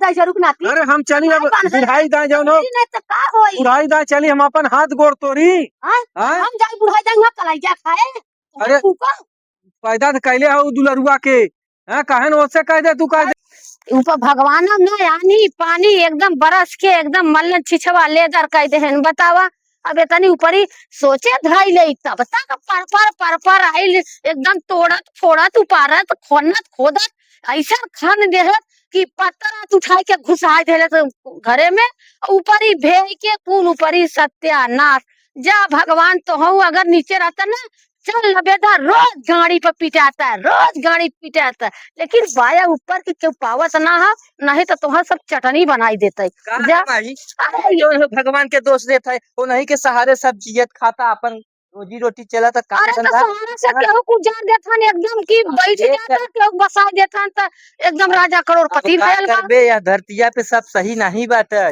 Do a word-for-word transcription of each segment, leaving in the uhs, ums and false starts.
ऐसे रुक नाती। अरे हम चली अब, बुढ़ाई दाई जाओ ना। नहीं तो का होई? बुढ़ाई दाई चली, हम अपन हाथ गोड़ तोड़ी। हाँ? हाँ? हम जाई बुढ़ाई दाई वहाँ कलाइजा खाए। अरे फूका। पैदा तो कैले हो दुलरुआ के। हाँ, काहे न ओसे कह दे, तू कह दे। ऊपर भगवान न आनी पानी एकदम बरस के एकदम मल्लन छिछवा लेदर कह दे हन। बतावा, अब इतनी ऊपरी सोचे धराई ले, तब तक पर पर पर पर आइल, एकदम तोड़त फोड़त उपारत खोनत खोदत ऐसा खन देहत कि पत्थर हाथ उठाए के घुसा देले तो घरे में, ऊपरी भेई के कुल ऊपरी सत्यानाश। जा भगवान, तोहू अगर नीचे रहता ना, चल लबेदा, रोज गाड़ी पर पिटाता है, रोज गाड़ी पिटाता है, लेकिन बाया ऊपर की केहू पावत ना हो, नहीं तो तोहर सब चटनी बनाई देते। का जा। माई, अरे जौन हो भगवान के दोष देत है, उन्हीं के सहारे सब जियत खाता, अपन रोजी रोटी चला, तो काम अरे तो धंधा सहारा से केहू गुजार देत हन एकदम कि बैठ जाता, केहू बसा देत हन तो एकदम राजा करोड़पति भयल बा। करबे, यह धरतिया पे सब सही नहीं बाटे,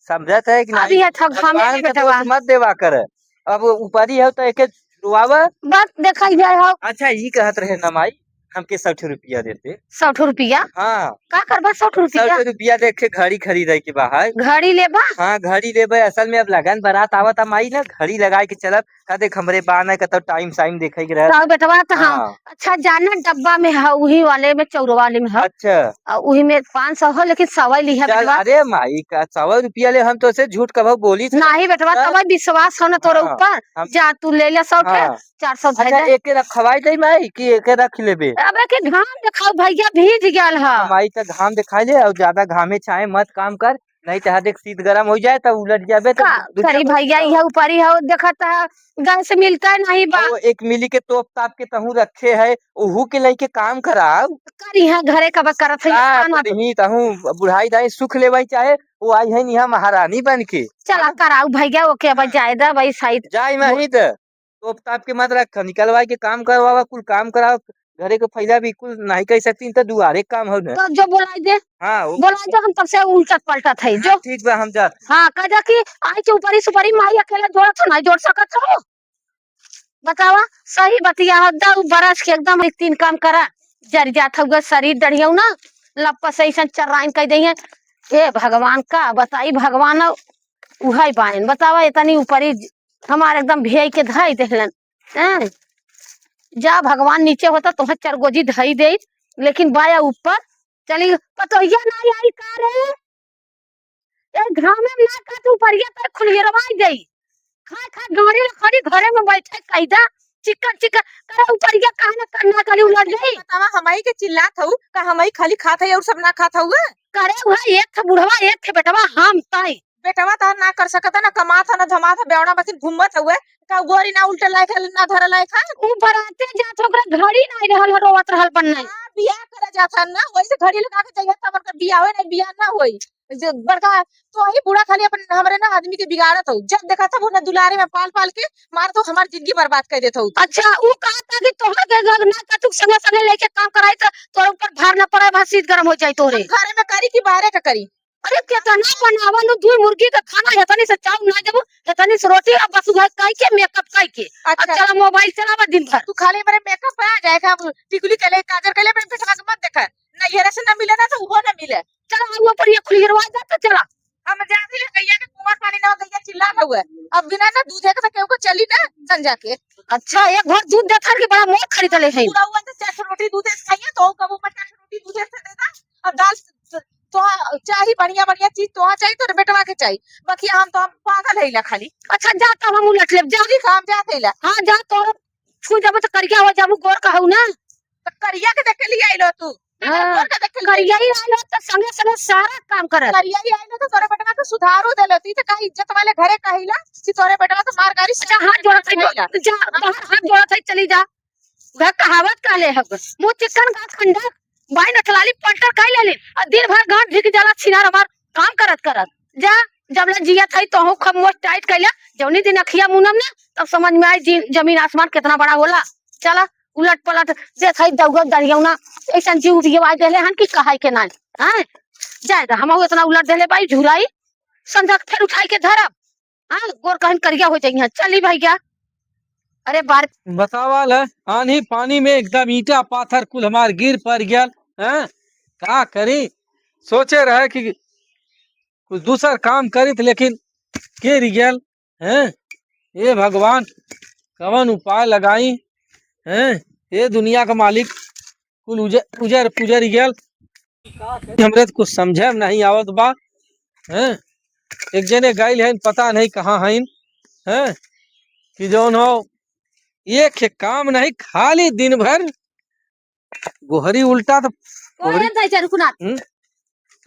समझत है कि नहीं? अभी है था घामे भगवान के बेटवा। दोष मत देवा कर। अब ऊपरी हो तो एके रुआवा। बस देखाई जाए हो। अच्छा, ई कहत रहे ना माई, हमके सौ ठो रुपया देते। सौ ठो रुपया? हाँ। का करबा सौ ठो रुपया? सौ ठो रुपया देके घड़ी खरीदे के बा है। घड़ी लेबा? हाँ, घड़ी लेबे। असल में अब लगन बारात आवत है माई ना, घड़ी लगाए के चलब। का देख हमरे बा ना, कतौ टाइम साइम देखे के रहत। तो बेटवा तो हम, हाँ। अच्छा जाना डब्बा में है, उही वाले में, चौरवा वाले में है। अच्छा। आ उही में पाँच सौ हो, लेकिन सवाई लिहा चल, बेटवा। अरे माई का सौ रुपया ले, हम तो से झूठ कबहू बोली थे। नहीं बेटवा, हाँ। तब विश्वास हो ना तोरे हाँ, ऊपर। हम जा तू ले ले सौ ठे, हाँ। चार सौ अच्छा, भेजा। एके रखवाई दे माई कि एके रख लेबे? अबे के घाम देखाओ भैया, भीज गल ह। माई त घाम देखाई ले, और ज्यादा घामे छाए मत काम कर, नहीं तो देख शीत गरम हो जाए तब उलट जाबे तो का दुनिया करी भर भैया, का। यह ऊपरी हो देखत है, गैस मिलता नहीं बा। वो एक मिली के तोप ताप के तहूँ रखे है, ओहू के लेके काम कराओ। करी है घरे का बा करत है, का खाना करी तहूँ बुढ़ाई दाई सुख लेवाई चाहे, वो आई है यहाँ महारानी बन के। चला हाँ। कराऊ भैया, ओके अब जाए दा भाई साइड। जाई माई त। तोप ताप के मत रख, निकलवाई के काम करवावा, कुल काम कराओ। घरे के फैला भी कुल नहीं कह सकती, तो दुआरे काम हो ना। तो जो बोलाई दे, हाँ, वो बोलाई दे, हम तब से उलटत पलटत है, हाँ, जो। ठीक बा, हम जात। हाँ, कह जा कि आई के ऊपरी सुपरी माई अकेले जोड़त हो, नहीं जोड़ सकत हो। बतावा, सही बतिया हो, दऊ बरस के एकदम एक तीन काम करा, जर जात हुआ शरीर डढ़ियौ ना, लप्पा से ऐसन चर्राइन कह दइहे। हे भगवान, का बताई भगवान, उहै बायन, बतावा, इतनी ऊपरी हमार एकदम भेई के धई देहलन। हैं? जा भगवान नीचे होता तोहर चरगोजी धई देइत, लेकिन बाया ऊपर चली पतोहिया ना आई का रे? ए घामे में ना का तू परिया तर खुलियरवाई देई। खा खा गाड़ी ले खड़ी घरे में बैठे कैदा चिकन चिकन करे ऊपरिया काहे ना करना करी उलट जाई। बतावा हमई के चिल्लात हऊ का हमई खाली खात है और सब ना खात हऊ? करे हुआ एक थे बुढ़वा एक थे बेटवा हम ताई। बेटवा तार ना कर सकता, ना कमात है, ना धमात है, बेवड़ा बसिन घूमत हुए। का गोरी ना उल्टे लायक है, ना धरे लायक है? ऊ बराते जात ओकरा घड़ी नाई रहल ह, रोवत रहल बन्ने। हाँ, बियाह करे जात है ना, वैसे घड़ी लगा के जाइए, तब ओकर बियाह होए, नहीं बियाह ना होई। जे बड़का तो ही बूढ़ा खाली अपन हमरे ना आदमी के बिगाड़त हो। जब देखा तब उन्हें दुलारे में पाल पाल के मार तो हमार जिंदगी बर्बाद कर देत हो। अच्छा, ऊ कहा था कि तोहर के घर ना कतुक संगे संगे लेके काम कराई तो तोर ऊपर भार ना पड़े, भार शीत गरम हो जाई तोरे। हम घरे में करी कि बाहरे का करी? अरे केतना बनावल हो, दू मुर्गी का खाना, हेतनी से चाउर ना देबो, हेतनी से रोटी, अब बस उहे कई के मेकअप कई के। अच्छा। अब चला मोबाइल चलावा दिन भर। तू खाली मेरे मेकअप पे आ जाए का, अब टिकुली के ले, काजर के ले, अपने बेटवा के मत देखा। नैहरे से ना मिले ना तो उहो ना मिले। चला, हम ऊपर ये खुली गिरवा दे तो चला। हम जाते हैं गैया के कुआं पानी ना, गैया चिल्ला रहा है। अब बिना ना दूधे के तो केहू को चली ना संझा के। अच्छा, एक भर दूध देथर के बड़ा मोट खरीद ले है। पूरा हुआ तो चार सौ रोटी दूधे से खाइए, तो कबो पचास रोटी दूधे से देता। अब दाल तो चाही बढ़िया बढ़िया चीज तो चाहिए, तो बेटवा के चाहिए। बाकी हम तो हम पागल है ला खाली। अच्छा, जा तो हम उलट लेब, जा। ठीक, हम जाते ला। हाँ, जा तो छू जाबो तो करिया हो जाबो, गोर कहू ना। तो करिया के देख के लिए आइलो तू। हाँ, गोर के देख के लिए करिया ही आइलो तो संगे संगे सारा काम करत। करिया ही आइलो तो तोरे बेटवा के सुधारो देलो। तू तो का इज्जत वाले घरे कहिला कि तोरे बेटवा तो मार गारी अच्छा, हाथ जोड़त है, कहिला। जा, बाहर हाथ जोड़त है, चली जा। वह कहावत कहले हब, मुँह चिकन गाल खंडा, बाई नठलाली पंटर कई लेली, आ दिन भर गांठ ढिक जाला छिनार हमार काम करत करत। जा, जब ले जियत हई तोहू खूब मोछ टाइट कइले, जौनी दिन अखिया मुनम ना, तब समझ में आई जी, जमीन आसमान कितना बड़ा होला। चला, उलट पलट देत हई दौगत दरियौना, ऐसन जीव उबियवाई देले हन कि कहाई के नाई। हैं? जाए दा, हमहू इतना उलट देले बाई, झुराई, संझा के फेर उठाई के धरब। हाँ, गोर कहन करिया हो जाइहैं। चली भैया। अरे बार बतावा ले, आन्ही पानी में एकदम ईंटा पाथर कुल हमार गिर पड़ गयल, हैं? का करी? सोचे रहे कि कुछ दूसर काम करित, लेकिन के रिगेल, हैं? ए भगवान, कवन उपाय लगाई, हैं? ए दुनिया का मालिक, कुल उजर, उजर पुजर गेल। हमरे तो कुछ समझे में नहीं आवत बा, हैं? एक जने गइल हैं, पता नहीं कहाँ हैं, हैं? कि जौन हो, एक काम नहीं, खाली दिन भर गोहरी उल्टा तो ओए, गोहरी। दाई चारू कुनार। हम्म?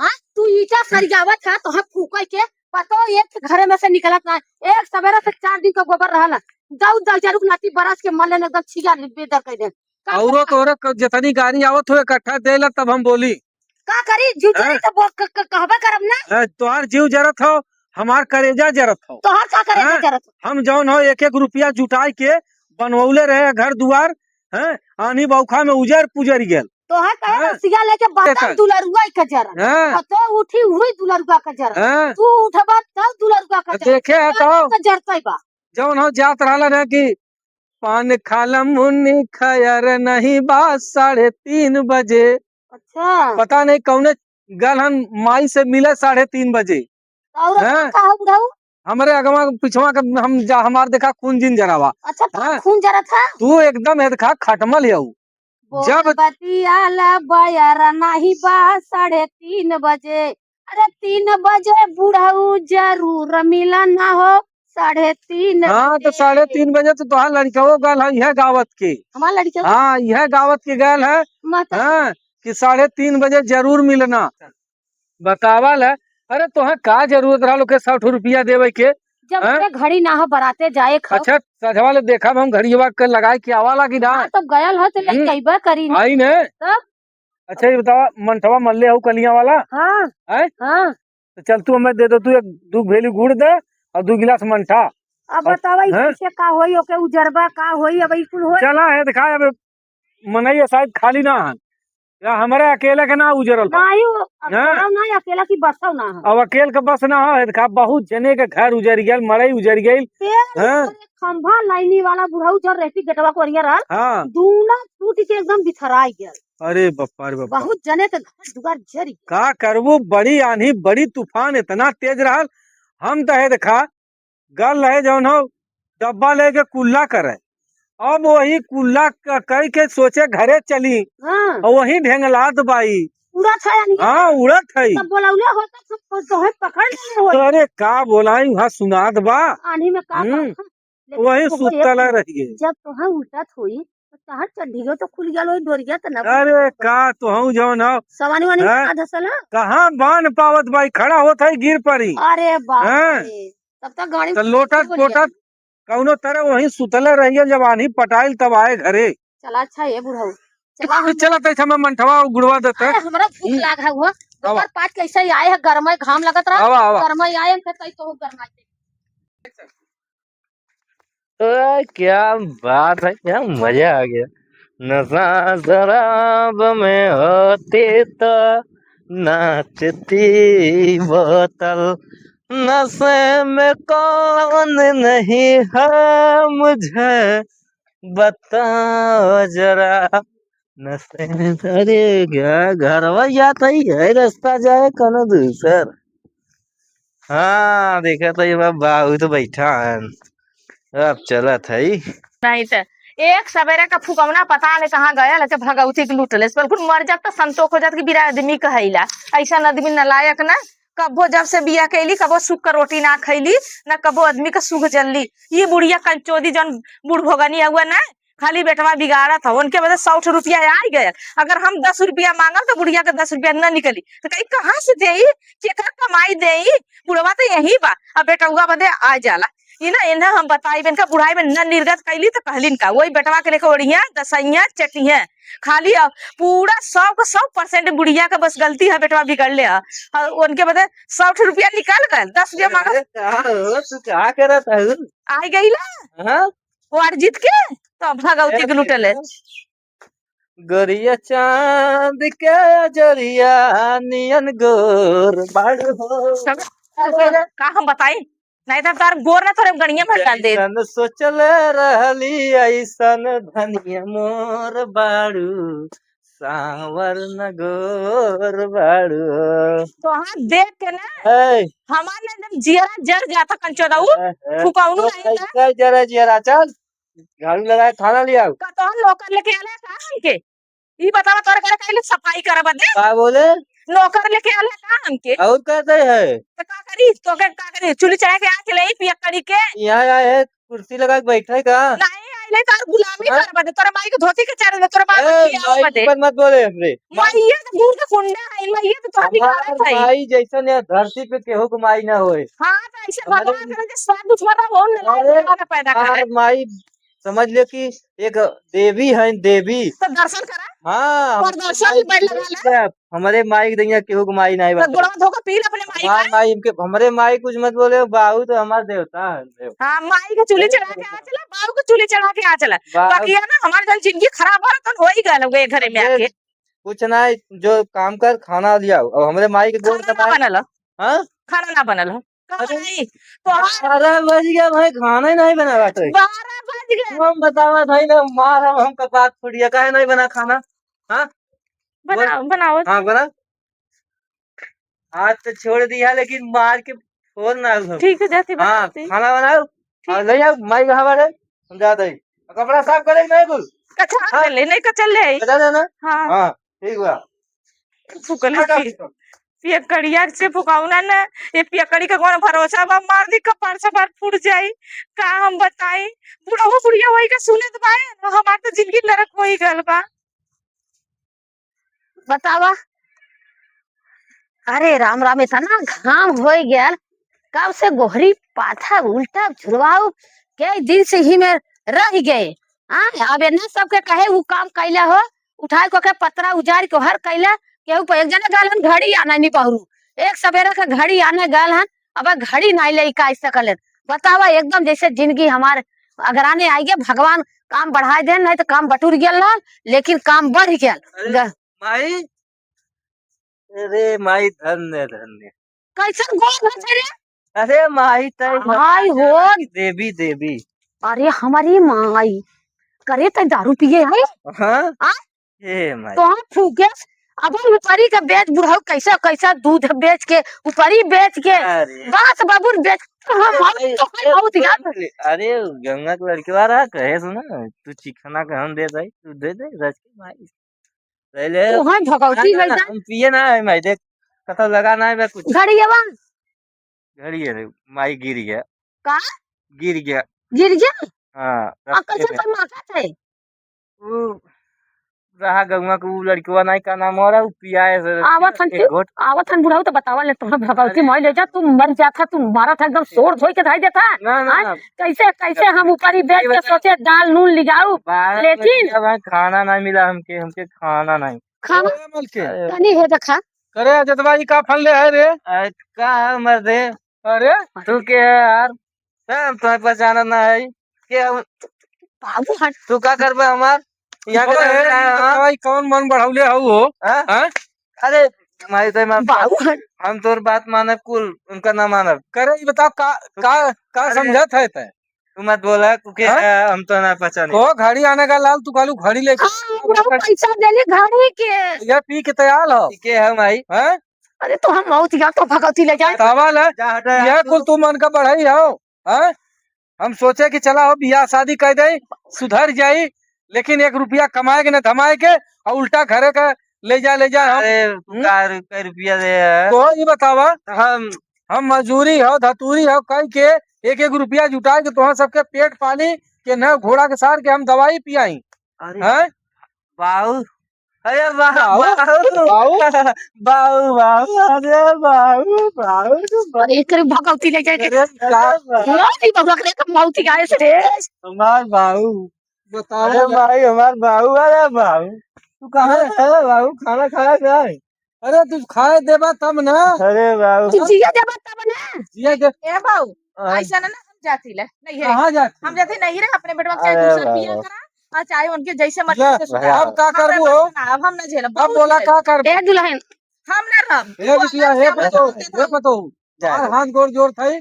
हाँ, तू ईटा सरियावत है, तोहे फूके के पतो एक घरे में से निकलत ना। एक सवेरे से चार दिन का गोबर रहल है। जाऊ दाई चारू कुनाती बरस के मले न एकदम छिया बेदर कर दे। का औरो करबा? तोहरे क-, जितनी गाड़ी आवत हो इकट्ठा दे ला तब हम बोली। का करी? जीव जरी हैं? तो बोल, क-, क-, कहबे करब ना। हैं, तोहार जीव जरत हो, हमार करेजा जरत हो। तोहार का करेजा हैं? जरत हो? हम जौन हो एक एक रुपया जुटाई के बनवले रहे घर दुआर, हैं? आनी बौखा में उजर पुजर गेल। तोहार कहे हैं? रसिया लेके बतल देखा। दुलरुआ के जरा। हैं? आ तो उठी हुई दुलरुआ के जरा। हैं? तू उठबा तब दुलरुआ के जरा। देखे है तो। के जरतई बा। जौन हो जात रहला ना कि पान खाला मुन्नी खयर नहीं बा साढ़े तीन बजे। अच्छा। पता नहीं कौने गलहन माई से मिले साढ़े तीन बजे। और हैं? का हो बुढ़ऊ? हमरे अगवा पिछवा के हम जा, हमार देखा खून जिन जरावा। अच्छा, तो हैं? खून जरा था? तू एकदम है देखा खटमल है ऊ। बोल जब बतियाला बयारा नाही बा साढ़े तीन बजे। अरे तीन बजे बुढ़ऊ जरूर मिला ना हो, साढ़े तीन हाँ, तो बजे। साढ़े तीन बजे तो तोहार लड़िकवो गल है, इहे गावत के। हमार लड़िकवा? हाँ, इहे गावत के गल है। मत हाँ, कि साढ़े तीन बजे जरूर मिलना। बतावा ले, अरे तोहे का जरूरत रहल ओके सौ ठो रुपया देवे के? जब हैं? ओकरे घड़ी ना हो बराते जाए खाओ। अच्छा, सझवा ले देखा हम घड़ियवा के लगाए के आवा लागी ना। हाँ, तब गयल हो तो ले हम्म। अइबे करी ना। आई ने? तब? अच्छा, ये बतावा, मंठवा मल्ले हऊ कलिया वाला? हाँ। हैं? हाँ। तो चल तू हमें दे दो, तू एक दू भेली गुड़ दे और दू गिलास मंठा। अब और बतावा, ई हैं? कैसे का होई, ओके उजरबा का होई, अब ई कुल होई? चला है, दिखा, अब मनई साइड खाली ना है। या हमरे अकेले के ना उजरल बा। नाही, वो हाँ। अकेला ना, अकेला की बसो ना है। अब अकेल के बस ना हो, देखा, बहुत जने के घर उजर गयल, मड़ई उजर गइल। पेड़ हाँ। ऊपर एक खंभा लाइनी वाला बुढ़ऊ जो रहती गेटवा को ओरिया रहल, हाँ। दूना टूट के एकदम बिथराई गयल। अरे बापा रे बापा। बहुत जने के घर दुआर जरी गयल। का करबू, बड़ी आन्ही, बड़ी तूफान, इतना तेज रहल। हम तो है देखा, गल रहे जौन हो, डब्बा लेके कुल्ला करे। अब वही कुल्ला क-, कई के सोचे घरे चली। हाँ। और वही ढेंगलात बाई। उड़त है यानी? हाँ, उड़त है। तब बोलौले होता तो, तो, तो है पकड़ लेले होई। अरे का बोलाई, वहाँ सुनात बा। आन्ही में का हम्म। करत है? लेकिन वही तोहरे सुतला रहिए। जब तोहे उल्टत होई, तो तहार चड्ढियो तो खुल गया होई, डोरिया तो ना खुल अरे गया। का तोहू जौन हो। सवानी वानी हैं? का धसल है? कहाँ बांध पावत बाई, खड़ा होत है, गिर पड़ी। अरे बाप हैं? रे। तब तक गाड़ी तो लोटत बोलिए। पोटत कौनो तरह वहीं सुतले रहिए, जब आन्ही पटाइल तब आए घरे। चला अच्छा ये बुढ़ऊ। चला हम चला तै समय मंठवा गुड़वा देते। अरे हमरा भूख हम्म। लाग है वो। आवा। दोपहर पाँच कैसे ही आए है, गरमाई घाम लगत रहा। आवा, आवा। गरमाई आए हम फिर तई तो गरमाई। ओए, क्या बात है, क्या मजा आ गया। नशा शराब में होती तो नाचती बोतल, नशे में कौन नहीं है मुझे बताओ जरा। नशे में, अरे क्या घरवा जात है, है रास्ता जाए कौनो दूसर। हाँ, देखा तो ये बा-, बाबू तो बैठा है। अब चलत है। नहीं तो एक सवेरे का फुकौना पता नहीं कहाँ गया, लेके भगौती के लूट ले। बिल्कुल मर जात तो संतोष हो जात कि बिरा आदमी कहैला। ऐसा आदमी नालायक ना, कबो जब से बिया कैली, कबो सुख का रोटी ना खैली, ना कबो आदमी का सुख जल्ली। ये बुढ़िया कंचोदी जौन बूढ़ भोगनी हुआ ना, खाली बेटवा बिगाड़त हौ, उनके बदे सौ ठो रुपया आइ गयल। अगर हम दस रुपया मांगब, तो बुढ़िया के दस रुपया न निकली, तो कही, "कहाँ से देई? केकर कमाई देई? बुढ़वा तो यही बा।" अब बेटउआ बदे आ जाला। ई ना, इन्हें हम बताइब, इनका बुढ़ाई में न निर्गत कैली, तो कहलिन का, वही बेटवा के लेके ओढ़िया, दसइया, चटिया। खाली अब पूरा सौ का सौ परसेंट बुढ़िया के बस गलती है, बेटवा बिगड़ले है। और उनके बदे सौ ठो रुपया निकल गयल, दस रुपया मांगब। अरे, का हो, तू का करत हऊ? आइ गइला? हाँ? वार जीत के तो भगौती के लूटले। गोरिया चांद के अजोरिया नियन गोर बाड़ू हो। सब, सब, का हम बताई? नहीं तो तार गोर ना थोड़े गड़िया में डाल दे। जैसन सोचले रहली ऐसन धनिया मोर बाड़ू। सांवर न गोर बाड़ू। तोहार देख के ना, ए। हमार ना एकदम जियरा जर जाता कंचोदऊ। ए, ए, फुकौनू तो नहीं था। कैसे जरा जियरा? चल, झाड़ू लगाए, खाना ले आओ। का तोहर नौकर लेके आला का हमके? ई बतावा, तोरे घरे काहे ले सफाई करे बदे? का बोले? नौकर लेके आला का हमके? और कहते हैं? तो का करी? तो के का करी? चूल्ही चढ़ा के आँच लेई पियक्कड़ी के? यहाँ आए हैं, कुर्सी लगा के बैठे का? नहीं, आइले तो और गुलामी हाँ? करे बदे। तोरे माई के धोती के चारे बदे, तोरे बाबू ए, खियावे माई बदे। पर मत बोले हमरे। माई ये तो दूर के कुंडा है, माई ये तो तोहर हमार बिगाड़त है। माई जैसन या धरती पे केहू के माई ना होए। हाँ, तो ऐसे हमारे भगवान करे जे स्वाद उठवा रहा, वो न अरे, लाए पैदा हमार करे। माई समझ ले कि एक देवी है, देवी। तो दर्शन करा। हाँ, हम पर दर्शन माई भी बैठ लगा ले। हमरे माई के दहिया केहू के माई नहीं तो बा। गोड़वा धो के पी ले अपने माई हमार का। माई हमके, हमरे माई कुछ मत बोले, बाऊ तो हमार देवता है, देव। हाँ, माई के चूल्ही चढ़ा के आ चला, बाऊ के चूल्ही चढ़ा के आ चला। बाऊ बाकी है ना, हमार जन जिंदगी खराब हो रहा, तन हो ही गल हुए घरे में अरे, आके। कुछ ना, जो काम कर, खाना लियाओ। अब हमरे माई के गोड़ खाना ना दबाए। बनल ह। हाँ? खाना ना बनल ह। का अरे, बनाई? तो हाँ। बारह बज गया भाई, खाना ही नहीं बना बाटे। बारह बज गया। हम बतावा भाई ना, मार हम, हमका बात फुटिया, काहे नहीं बना खाना? हाँ? बना, बोल। बनाओ। हाँ, बना। आज तो छोड़ दिया, लेकिन मार के फोन ना उठाओ। ठीक है, जाती हाँ, बनाती। खाना बनाओ। ठीक। और ले जाओ, माई कहाँ बाटे? हम जाते हैं। कपड़ा साफ करे नहीं कुल? कचरा हाँ? ले ले, नहीं कचर ले आई। कचर लेना? हाँ। हाँ, ठीक बा। फुकल हटा पी-, इसको। पियकड़िया से फुकाउना न, ये पियकड़ी का कौन भरोसा बा, मार दी कपार सपार फूट जाई। का हम बताई, बुढ़ऊ बुढ़िया होई के सुनत बा, हमार तो जिंदगी नरक होई गल बा। बतावा। अरे राम राम, इतना घाम होइ गयल, कब से गोहरी पाथा उल्टा झुरवाऊ, कई दिन से ही में रह गए। हाँ, अब एन्ने सबके कहे उ काम कैले हो, उठाए को के पतरा उजारि के हर कैले, केहू पे एक जने गल हन घड़ी आने नहीं पहरू, एक सवेरे के घड़ी आने गल हन, अब घड़ी नहीं ले का सकल हन। बतावा, एकदम जैसे जिंदगी हमार अगराने आई गए, भगवान काम बढ़ाए देन, नहीं तो काम बटुर गयल ना, लेकिन काम बढ़ गयल। अरे ग- माई, अरे माई, धन्य, धन्य। कैसन गोर होत है रे? अरे माई, तै माई हो। देवी, देवी। अरे हमारी माई, करे तै दारू पिए है? हाँ? आ? ए माई। तो हम फूके, अब हम उपरी के बेच बुढ़ऊ, कैसा, कैसा दूध बेच के, उपरी बेच के, अरे। बास बबुर बेच के, हम, हम अरे, तो है ए, बहुत याद। अरे, गंगा के लड़के वाला कहे सुना, तू चिखना के हम दे दे, तू दे दे, रच के माई। पहले तू है भगवती ना, ना, लइका। हम पिए ना है, मैं देख, कतौ लगा ना है, मैं कुछ। घड़ी है बा? घड़ी है रे, माई गिर गया। का? गिर गया। गिर गया? हाँ, आ, रस्ते कैसे में। कर माथा थे? वो रहा गौवा के, वो लड़कवा नहीं, का नाम हो रहा, वो पियाए से आवत हन एक तू, घोट। आवत हन बुढ़ऊ तो बतावा ले, तुम्हें भगवती अरे। माई ले जा, तू मर जाता, तू मारा था, एकदम सोर धोई के धाई देता। ना, ना, हाँ? ना। कैसे, कैसे हम ऊपर ही बैठ के सोचे दाल नून लिगाऊ, बारह लेकिन बजे अब खाना नहीं मिला हमके, हमके खाना नहीं। खाना ए, मलकिन। अरे। तनी हे देखा। करे अजतवा, ई का फल ले है रे? अरे, का है मर्दे? अरे? तू के है यार? हम तो पहचानत ना है। के हम? बाबू हट। तू का करबे हमार? यहाँ के अरे, रहने आया, हाँ? बतावा, ई कौन मन बढ़ौले हऊ हो? हाँ? हाँ? अरे, माई तो माफ कर। बाबू हट। हम तोर बात मानब कुल, उनका ना मानब। करे, ई बताओ, का, का, का अरे। समझत है तै? तू मत बोला, तू के हाँ? है, हम तो ना पहचाने। ओ, घड़ी आने का लाल, तू कालू घड़ी लेके हाँ, बुढ़ऊ पैसा देले घड़ी के। ये पी के तैयार हो। पी के हम आई। हैं? अरे, तो हम मौत या तो भगवती ले जाए। सवाल है, जा हटा यार ये तू। कुल तू मन का बढ़ाई हो, हैं? हम सोचे कि चला हो, बियाह शादी कर दे, सुधर जाई, लेकिन एक रुपया कमाए के न धमाए के, और उल्टा घरे का ले जा, ले जा हम। अरे, हम्म? का रु-, का रुपया दे है? तो ये बतावा, हम हम मजूरी हो, धतूरी हो, कई के एक एक रुपया जुटाए के तोहर सबके पेट पाली के न घोड़ा के सार के हम दवाई पियाई। अरे हैं? बाऊ, अरे बा-, बाऊ, बाऊ। बाऊ, बाऊ, बाऊ, अरे बाऊ, बाऊ, बाऊ। अरे एकरे भगवती ले जाए के। अरे का बाऊ। मोती बबुआ के लेकर मौती आए से रे। हमार बाऊ, बताओ अरे ना। भाई, हमार बाऊ, अरे बाऊ। तू कहाँ है बाऊ? खाना खाया नहीं? अरे तू खाए देबा तब ना। अरे बाबू। तू जिया देबा तब ना। जिया दे। ए बाबू, हाँ। ऐसा ना, ना हम जाती ले, नहीं है। कहाँ जाती? हम जाती नहीं रहे, अपने बेटवा के चाहे अरे दूसरा बियाह बाबू। करा, और चाहे उनके जैसे मर्जी जा, से सुधार। अब का करबू हो? ना, अब हम ना झेलब, अब बहुत बोला झेलब। का करबू? ए दुल्हन। हम ना रहब। ए बिटिया, ए पतो, ए पतो। जा। और हाथ गोड़ जोड़ थाई,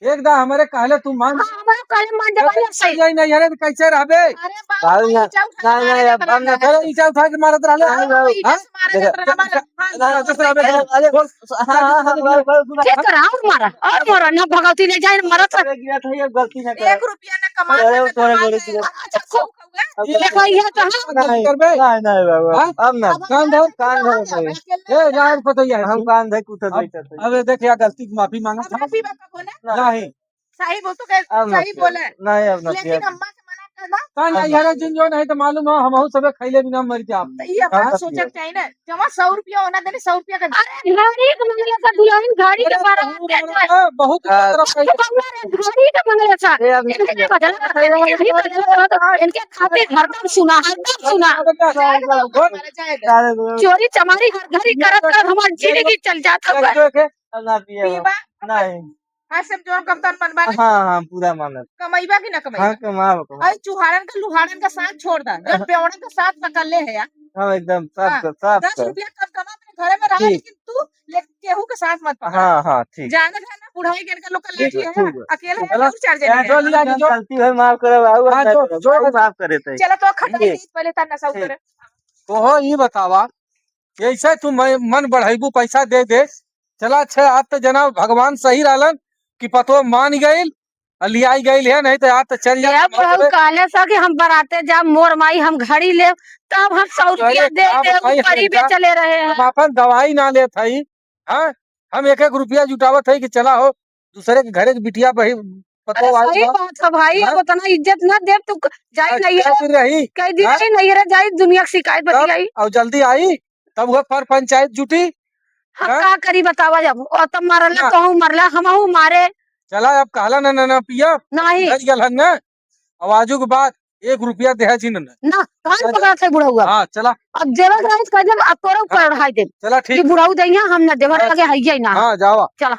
एक दा हमरे कहले तू मान। हाँ, हमरे कहले मान जब जब सही। सही नहीं है रे, तो कैसे रहबे? अरे बाबू, बाबू, ना, ईंटा उठा के नहीं, नहीं, मारे अब हम ना रहता। अरे ईंटा उठा के मारत रहले। नहीं, बाबू। ईंटा से मारे देखा, रहता, हमारे ना, ना, तो रहबे, अरे, बोल। हाँ, हाँ, हाँ, बोल, बोल, बोल। ठीक करा, और मारा, और मारा, ना भगवती ले जाए, मरत रहे। अरे गिरा था, ये गलती ना करे। एक रुपया ना कमा अरे, सके, तोरे कमा गोरे से। अच्छा, खूब देखो, ये तो है। नहीं, करबे? नहीं, नहीं, बाबू, हाँ? अब ना। अब हम कान धर, कान धर, अकेले ए, यार, पता ही है। हम कान धर, कुत्ते अब, नहीं करते। अबे देख, या गलती की माफी मांगा अब था। माफी मांगा बोले? नहीं। सही बोल, तो कह, अब ना सही किया। बोले। नहीं, अब ना लेकिन किया। अम्मा से मना कर दो। कान नहीं, यार, जिन जो नहीं तो मालूम हो, हमहू सबे खैले बिना मर जाब। तो ये अपना हाँ? सोचक चाहिए ना, जमा सौ रुपया होना देने, सौ रुपया का अरे, गाड़ी के मंगले सा दुल्हन, गाड़ी के अरे, बारात बहुत दे दे। हाँ, बहुत हाँ। तरफ से। तो बंगला रे, गाड़ी के मंगले सा। ए, अभी इनके बदला, इनके बदला, इनके खातिर हरदम सुना, हरदम सुना। जाए दो, जाए दो। चोरी चमारी हर घड़ी करत करत हमार जिंदगी चल जात हवा। अब ना पिए हो। पीबा? नहीं। आज से हम जोन कम तन मनबा ना। हाँ, हाँ, पूरा मानब। कमैबा कि ना कमैबा? हाँ, कमाब, कमाब। अरे चुहाड़न का, लुहाड़न का साथ छोड़ दा, जब बेवड़न का साथ पकड़ ले है यार। हाँ, एकदम साफ हाँ, कर, साफ दस कर। रुपया कम कमा, अपने घरे में रहा, ठीक। लेकिन तू ले, केहू के साथ मत पकड़। हाँ, हाँ, ठीक। जानत है ना, बुढ़ाई के इनका लोग का ठीक लाठी है, है, ठीक है। अकेले है, चला। दो चार जने हैं। जो लिया के जो गलती है, माफ करे बाबू, हाँ, हम जो, ना जो करब, बाबू, माफ करे थे। चला, तो खटा ठीक। दे, पहले तार नशा ठीक। उतरे। तो हो, ई बतावा, ऐसे तू म-, मन बढ़ाइबू, पैसा दे दे। चला, अच्छा, आज तो जना भगवान सही रहलन कि पतवा मान गइल, आ लियाई गइल है, नहीं तो आज तो चल जात ए बुढ़ऊ, हमरे। कहले सा कि हम बराते जाब, मोर माई हम घड़ी लेब, तब हम सौ रुपया अरे, दे का दे, बताई, ऊ हम गरीबे एकदम, चले रहे हैं। हम अपन दवाई ना लेत हई, हाँ? हम एक एक रुपया जुटावत हई कि चला हो, दूसरे के घरे के बिटिया बही, पतवा अरे, आई सही बा। बात है भाई, हाँ? अब उतना इज्जत ना देब, तू क-, जाई आज नहीं है। कई दिन रही? कई दिन हाँ? रही नहीं रे, जाई दुनिया की शिकायत तब, बतियाई। और जल्दी आई, तब वो पर पंचायत जुटी। हम हाँ? का करी बतावा जब, और तब मरला, ना। तोहू मरला, हमहू मारे। चला, अब कहला ना, ना, ना पिया। नहीं। डर गल हन ना। अब आजू के बाद एक रुपया देहा जी ना। ना, कान चल। पकड़त है बुढ़ऊ अब। हाँ, चला। अब जेवर रहित कर देब, अब तोरे ऊपर हाँ। ओढ़ाई देब। चला, ठीक कि है। बुढ़ऊ दइहा, हम ना देवर हाँ। लगे हइये ना। हाँ, जावा। चला।